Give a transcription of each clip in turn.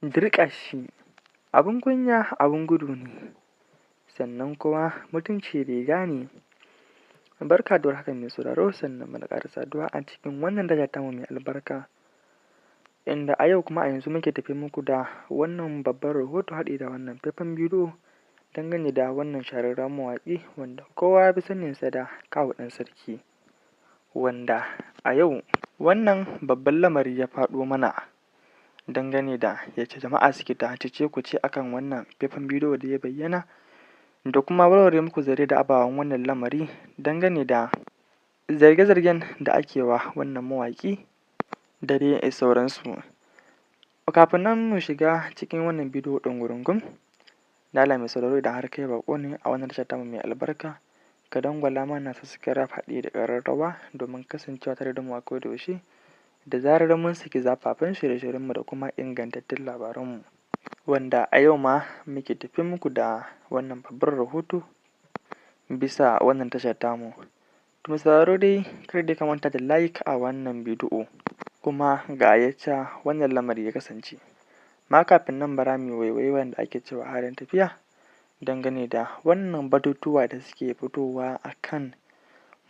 Dirƙashi! Abin kunya abin gudu ne, sannan kuma mutunci riga ne. Barka da warhaka mai sauraro, sannunmu da ƙara saduwa a cikin wannan tasha tamu mai albarka, inda a yau kuma a yanzu muke tafe muku da wannan babban rahoto haɗi da wannan faifan bidiyo dangane da wannan shahararren mawaƙi wanda kowa ya fi saninsa da Kawu Ɗan Sarki, wanda a yau wannan babban lamari ya faɗo mana dangane da yacce jama'a suke ta cece-kuce akan wannan faifan bidiyo da ya bayyana, da kuma warware muku zare da abawan wannan lamari dangane da zarge-zargen da ake wa wannan mawaƙi da dai sauransu. Kafin nan mu shiga cikin wannan bidiyo ɗungurungum, da Allah mai sauraro, idan har kai baƙo ne a wannan tasha tamu mai albarka, ka dangwala mana subscribe haɗi da ƙararrawa domin kasancewa tare da mu a koda yaushe da zarar mun saki zafafan shirye-shiryenmu da kuma ingantattun labaranmu, wanda a yau ma muke tafe muku da wannan babban rahoto bisa wannan tasha tamu. To mai sauraro dai, kar dai ka manta da like a wannan bidiyo, kuma ga yacca wannan lamari ya kasance. Amma kafin nan, bara mu waiwayi wanda ake cewa halin tafiya dangane da wannan batutuwa da suke fitowa a kan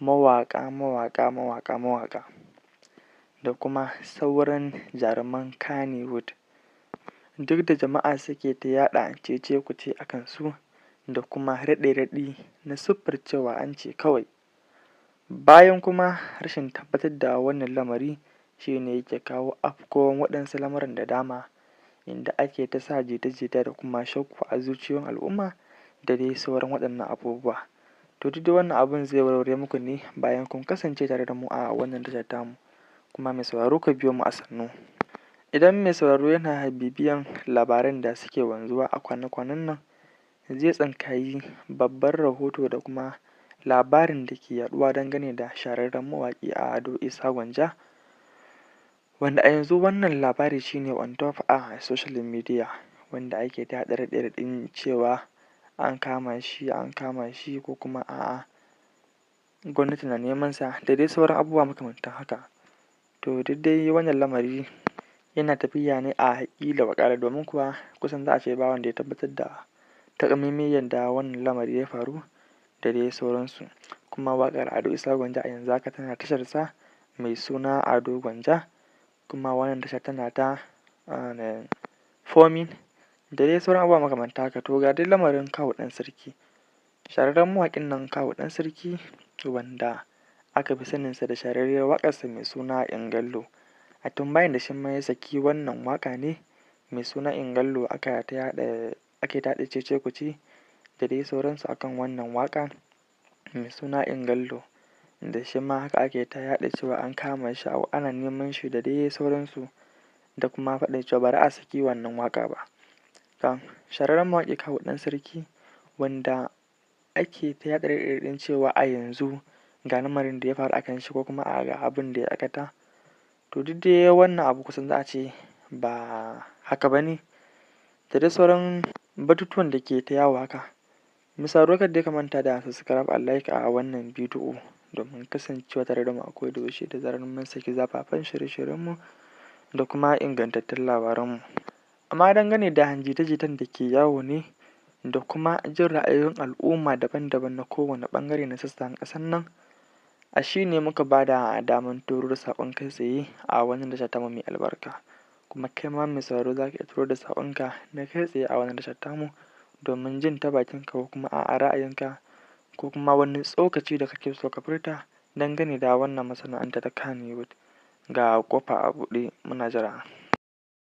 mawaƙa, mawaƙa, mawaƙa, mawaƙa da kuma sauran jaruman Kannywood, duk da jama'a suke ta yaɗa cece-kuce a kansu da kuma raɗe-raɗi na siffar cewa an ce kawai. Bayan kuma rashin tabbatar da wannan lamari shi ne yake kawo afkuwan waɗansu lamuran da dama, inda ake ta sa jita-jita da kuma shakku a zuciyoyin al'umma da dai sauran waɗannan abubuwa. To duk dai wannan abun zai warware muku ne bayan kun kasance tare da mu a wannan tasha tamu. Kuma mai sauraro, ka biyo mu a sannu. Idan mai sauraro yana bibiyan labaran da suke wanzuwa a kwana-kwanan nan, zai tsinkayi babban rahoto da kuma labarin da ke yaɗuwa dangane da shahararren mawaƙi Ado Isa Gwanja, wanda a yanzu wannan labari shi ne on top a social media, wanda ake ta yaɗa raɗe-raɗin cewa an kama shi, an kama shi, ko kuma a'a, gwamnati na neman sa, da dai sauran abubuwa makamantan haka. To duk dai wannan lamari yana tafiya ne a ƙila waƙala, domin kuwa kusan za a ce ba wanda ya tabbatar da taƙamaimai yadda wannan lamari ya faru da dai sauransu. Kuma waƙar Ado Isa Gwanja a yanzu haka tana tasharsa mai suna Ado Gwanja, kuma wannan tasha tana ta forming da dai sauran abubuwa makamantan haka. To ga dai lamarin Kawu Ɗan Sarki, shahararren mawaƙin nan Kawu Ɗan Sarki, wanda aka fi saninsa da shahararriyar waƙarsa mai suna Ingallo. A tun bayan da shi ma ya saki wannan waƙa ne mai suna Ingallo, aka ta yaɗa, ake ta yaɗa cece-kuce da dai sauransu akan wannan waƙa mai suna Ingallo, da shi ma haka ake ta yaɗa cewa an kama shi, ana neman shi, da dai sauransu, da kuma faɗin cewa ba za a saki wannan waƙa ba. Shahararren mawaƙi Kawu Ɗan Sarki, wanda ake ta yaɗa raɗe-raɗin cewa a yanzu ga lamarin da ya faru a kan shi, ko kuma a ga abin da ya aikata. To duk dai wannan abu kusan za a ce ba haka ba ne, da dai sauran batutuwan da ke ta yawo haka. Mai sauraro, kar dai ka manta da subscribe and like a wannan bidiyo domin kasancewa tare da mu a koda yaushe da zarar mun saki zafafan shirye-shiryenmu da kuma ingantattun labaranmu. Amma dangane da jita-jitan da ke yawo ne da kuma jin ra'ayoyin al'umma daban-daban na kowane ɓangare na sassan ƙasar nan, a shi ne muka ba da daman turo da saƙon kai tsaye a wannan tasha tamu mai albarka. Kuma kai ma mai sauraro, za ka iya turo da saƙonka na kai tsaye a wannan tashar tamu domin jin ta bakinka, ko kuma a'a, ra'ayinka, ko kuma wani tsokaci da kake so ka furta dangane da wannan masana'anta ta Kannywood. Ga ƙofa a buɗe, muna jira.